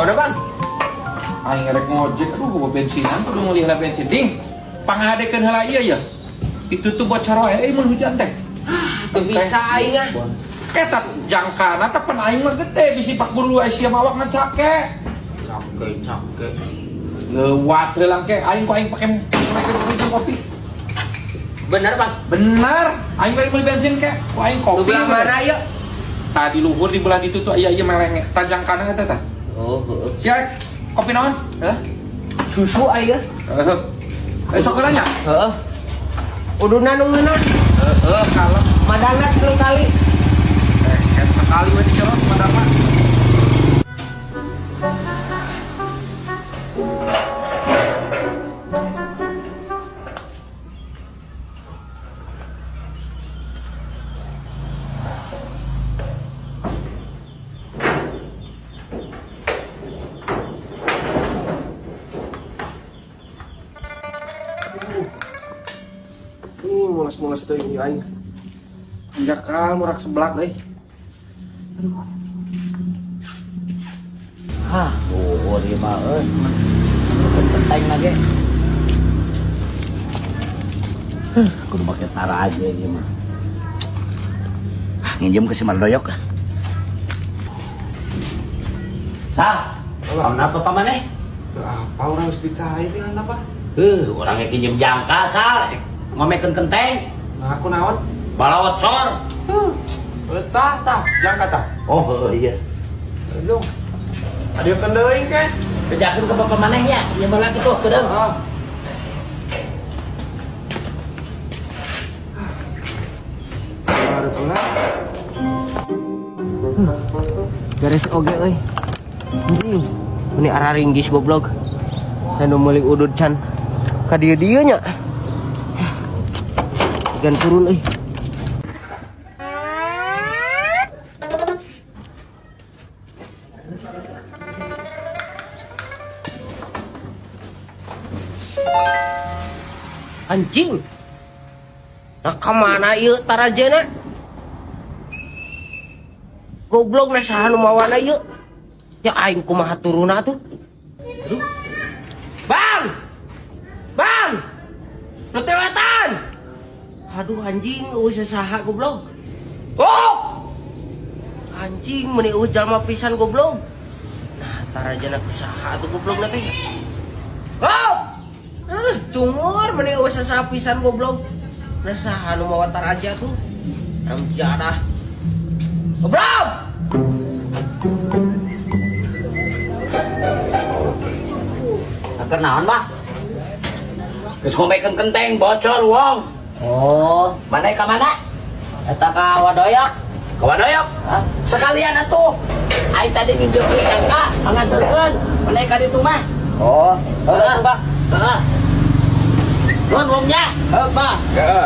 Naon, Bang? Aing rek ngojek, aduh bawa bensinan kudu meuli heula bensin. Ding, panghadekeun heula ieu ya. Itu tuh bocor wae euy mun hujan teh. Teu bisa aing ah. Eta jangkana teh pan aing mah gede bisi pak buru aya sia mawak ngan cake. Cake, cake. Lewat heula ke aing ku aing pake pake kopi. Bener, Bang. Bener, aing bari meuli bensin ke, ku aing Lu kopi. belah mana ya? Tadi luhur di belah ditu tuh aya ieu melenge. Ta jangkana eta tah. Oh, heeh. Sia kopi naon? Hah? Susu aing ah. Heeh. Eh sok heula nya. Heeh. Uduna nu ngeunah. Heeh, kalem. Madangna 3 kali. Eh, sekali we dicolok madang mah. Ih, mules-mules teuing ieu aing. Jakal murak seblak euy. Hah, luhur ieu mah euy. Penteng lagi. Kudu make tara aja ieu mah. Ah, nginjem ke si Mardoyok ah. Sal, kenapa pamaneh? Teu apa urang geus dicai teh apa? Heuh, urang ge kinjem jangka Sal, ngomekeun kenteng. Nah, aku naon? Balawat sor. Heuh. Tah tah, jangka tah. Oh, heuh iya. Aduh. Aduh kendeuing ke. Bejakeun ke bapak manehnya, ieu mah lagi tuh kedeung. Ah. Baru pula. Beres oge euy. Anjing. Ini araringgis goblok. Dan nu meuli udud can. Ka dieu-dieu nya. Gan turun euy. Anjing. Nah kemana ieu tarajena? Goblok nah saha nu mawana ieu? Ya aing kumaha turunna tuh? Aduh. Bang! Bang! Nu tewetan! Aduh anjing eueuh saha goblok. Oh! Anjing meuni eueuh jalma pisan goblok. Nah tarajena ku saha tuh goblok teh? Oh! Cungur meuni eueuh saha pisan goblok. Nah saha nu mawa taraja tuh? Ramjadah. Goblok! Keur naon, Bah? Geus ngomekeun kenteng bocor wong. Oh, Mana ka mana? eta ka Wadoyok. Ka Wadoyok. Hah? Sekalian atuh. Aing tadi nginjem duit jangka, nganterkeun. Mana ka ditu mah? Oh, heuh Bah. Heeh. Nuhun wongnya. Heuh, Bah. Heeh.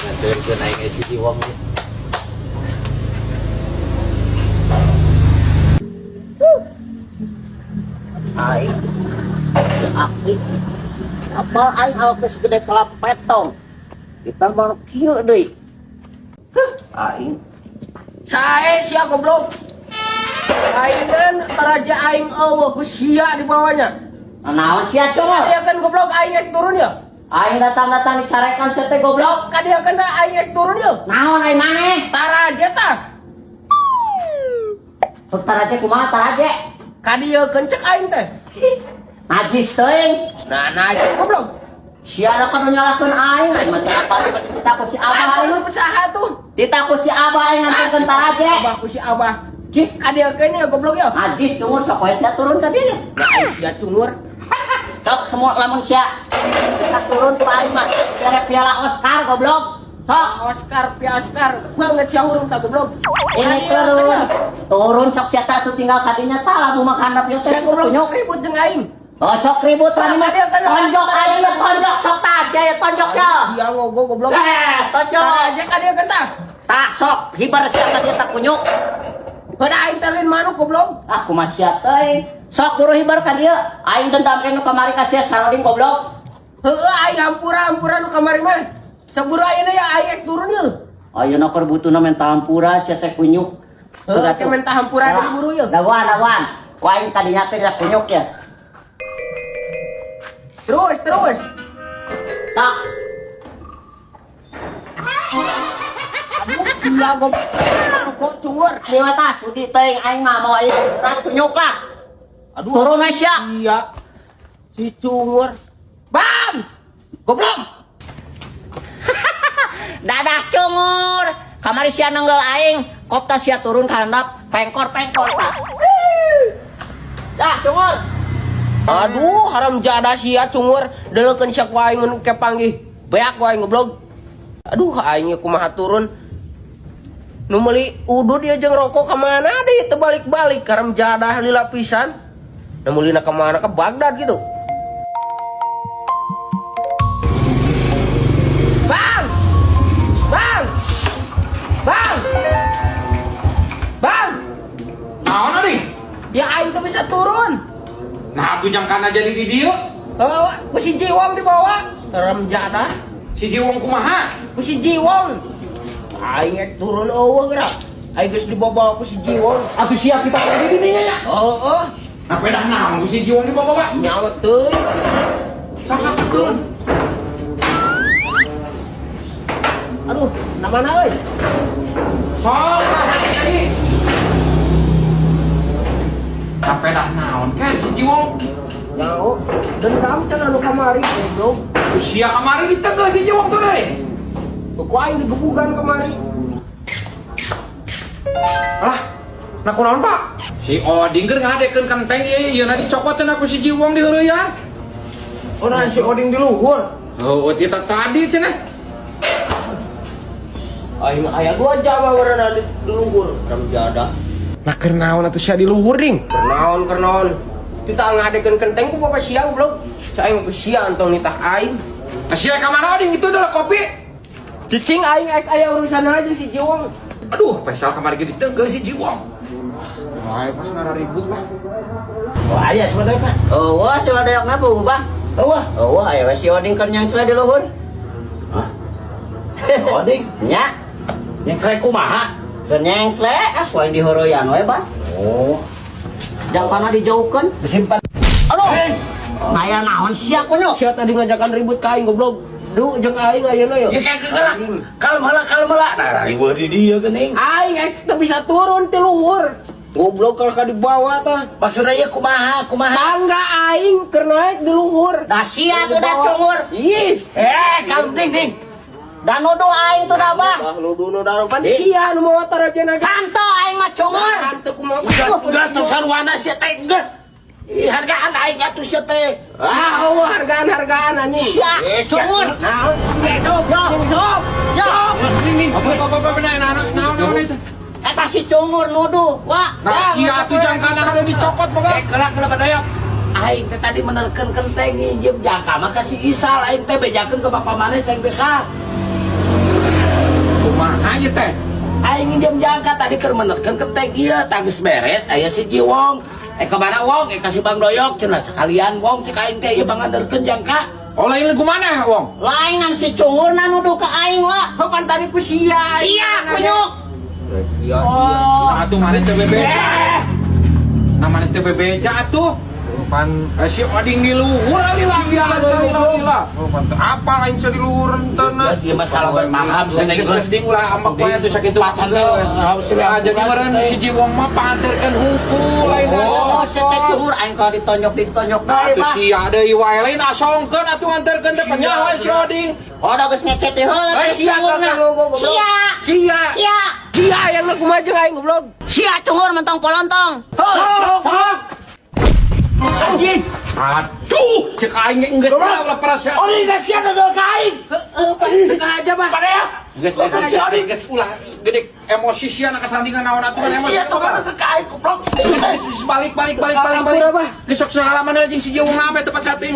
Nganterkeun aing si wong. Aing aktif. Apa aing awak geus segede kelapetong. Kita mau kieu deui. Heuh, aing. Sae sia goblok. Aing kan taraja aing eueuh ku sia di bawahnya. Naon sia cowok? Kadiakeun goblok aing rek turun ya. Aing datang-datang dicarekan sia teh goblok. Sok kadiakeun teh aing rek turun ya. Naon aing maneh? Taraja tah. Sok taraja kumaha taraja? Kadiakeun cek aing teh. Najis teuing. Nah, najis goblok. Sia da kan nyalahkeun aing, aing mah teu apa tiba-tiba ku si Abah aing. Atuh usaha tuh. Ditaku si Abah aing nganterkeun taraja. Abah ku si Abah. Cih, Kadiakeun ya goblok ya. najis cungur sok we sia turun ka dieu. Nah, aing sia cungur. Sok semua lamun sia kita turun ku aing mah bere piala Oscar goblok. Sok Oscar, pia Oscar. Banget sia hurung tah goblok. ini turun. Turun sok sia tah tuh tinggal kadinya tah lamun mah handap ieu teh Sia goblok kunyuk. ribut jeung aing. Oh sok ribut wani mah. Tonjok aing ya tonjok sok tah sia ya tonjok sia. Sia ngogo goblok. Eh, tonjok. Taraja kadiakeun tah. Tah sok hibar sia ka dieu tah kunyuk. Heuh aing teh lain manuk goblok. Ah kumaha sia teuing. Sok buru hibar ka dieu. Aing dendam ke nu kamari ka sia saroding goblok. Heueuh aing hampura-hampura nu kamari mah. Saburu ayeuna ya aing rek turun yeuh. Ayeuna keur butuhna menta hampura sia teh kunyuk. Heuh, ke minta hampura deui buru yeuh. Daguan, daguan. Ku aing tadinya teh kunyuk ya. Terus, terus. Tak. Aduh, sia goblok. Kok cungur. Dewa tah sudi teuing aing mah mau ieu kunyuk lah. Aduh, Turun we sia. Iya. Si cungur. Bang! Goblok. Dadah cungur. Kamari sia nenggel aing, kopta sia turun ka handap, pengkor-pengkor tah. Dah cungur. Aduh, haram jadah sia cungur. Deleukeun sia ku aing mun ke panggih. Beak ku aing goblok. Aduh, aing kumaha turun. Nu meuli udud ieu jeung rokok ka mana deui teu balik-balik haram jadah lila pisan. Nu meulina ka mana ke Baghdad gitu. Bang! Bang! Bang! Bang! Naon Oding? Ya aing teu bisa turun. Nah, atuh jangkana jadi di dieu. Oh, ku si Jiwong dibawa. Haram jadah. Si Jiwong kumaha? Ku si Jiwong. Aing ek turun eueuh geura. Aing geus dibawa ku si Jiwong. Atuh sia kita lagi di dinya ya. Oh, oh. Nah, pedah naon ku si Jiwong dibawa-bawa? Nyawa teuing. Sok sok turun. Aduh, na mana euy? Sok lah tadi. Nah, pedah naon kan si Jiwong? Nyaho, dendam cenah nu kamari goblok. Usia kamari ditegal si Jiwong tuh deui. Ku aing digebugan kamari. Alah, nah kunaon Pak? Si Oding keur ngadekeun kenteng ieu ieu na dicokot cenah ku si Jiwong di heureuyan. Oh, nah si Oding di luhur. Oh, tita tadi cenah. Aing aya 2 jam warna di luhur. Haram jadah. Nah keur naon atuh sia di luhur ding? Kernaon kernaon. Tita ngadekeun kenteng ku bapak sia goblok. Saing ku sia entong nitah aing. Nah, sia ka mana Oding itu adalah kopi. Cicing aing ek aya urusan aja si Jiwong. Aduh, pesal kamari ge diteugel si Jiwong. Wah, pas ngara ribut lah. Oh, aya sebenarnya Pak. Oh, wah si Ladayokna buku bang. Oh, wah. Oh, wah aya we si Oding keur nyangcla di luhur. Hah? Oding, Nya, yang krek kumaha? keur nyengcle ah ku aing dihoroyan we, Bang. Oh, Jangkana dijauhkeun. disimpan. Aduh. Aya naon sia kunyuk? Sia tadi ngajakan ribut ka aing goblok. Duh, jeung aing ayeuna ya. Ya kayak kegerak. Kalem heula, kalem heula. Nah, ribut di dieu geuning. Aing ek teu bisa turun ti luhur. Goblok kalau ka dibawa tah. Maksudnya ieu kumaha, kumaha? Tangga aing keur naik di luhur. Da sia tuh da cungur. Ih, Eh, kalem ding ding. Da nuduh aing tuh da bang. Bah nuduh nu daropan sia nu mawa tarajana ge. Kanto aing mah cungur. Hantu kumaha. Geus tong sarwana sia teh geus. Ih, hargaan aing atuh sia teh. Ah, eueuh hargaan-hargaan anjing. Sia cungur. Naon? Besok, sok. Yo, Apa apa apa naon naon naon itu? eta si cungur nuduh. Wah, Nah, sia atuh jangkana kada dicokot boga. Eh, kelak kelak badaya. Aing teh tadi menerkeun kenteng nginjem jangka mah ka si Isal aing teh bejakeun ke bapak maneh teh geus sah. Kumaha ieu teh? Aing nginjem jangka tadi keur menerkeun kenteng ieu tah geus beres aya si Jiwong. Eh ka mana Wong? Eh ka si Bang Doyok cenah sekalian Wong cek aing teh ieu banganderkeun jangka. Oh, lain lagu mana, Wong? Lain si cungur na nuduh ka aing wah. Kapan tadi ku sia? Sia kunyuk. Sia. Oh, Nah, atuh maneh teh bebeja. Nah, maneh teh bebeja atuh. Pan Eh, si Oding di luhur ali lah, lila. oh pan teu apa lain sia di luhur Geus henteu ieu masalah paham sia teh Geus geus. ding ulah ambek wae atuh sakitu Pacan geus. teh, Nah, jadi meureun si Jiwong mah panterkeun hungkul lain oh, si teh cungur aing kalau ditonjok ditonjok Nah, deui, atuh Bah. sia deui wae lain asongkeun atuh nganterkeun teh penyawa si Oding. Oh, da geus ngecet teh heula Eh, teh sia cungurna. goblok. Sia. Sia. Sia. Sia yang lu kumaha jeung aing goblok. Sia cungur mentong polontong. Sok. Anjing. Aduh, cek aing ge geus lah ulah perasaan. Oding geus sia dodol ka aing. Heeh, Pak, teu aja, Pak. Padahal Geus geus geus geus ulah gede emosi sia na kasandingan naon atuh kan emosi. sia tong ka aing goblok. Geus, geus, geus, balik balik balik balik balik. Geus sok sahalaman jeung si Jiwong nabe teu pasating.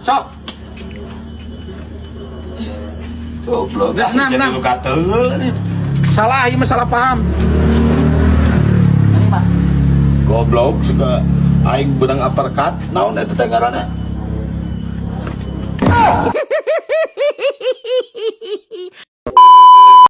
Sok. Goblok. Geus nam nam. Jadi lu kateul. Salah ieu mah salah paham. Ini, Pak. Goblok suka aing benang uppercut naon eta teh ngaranna?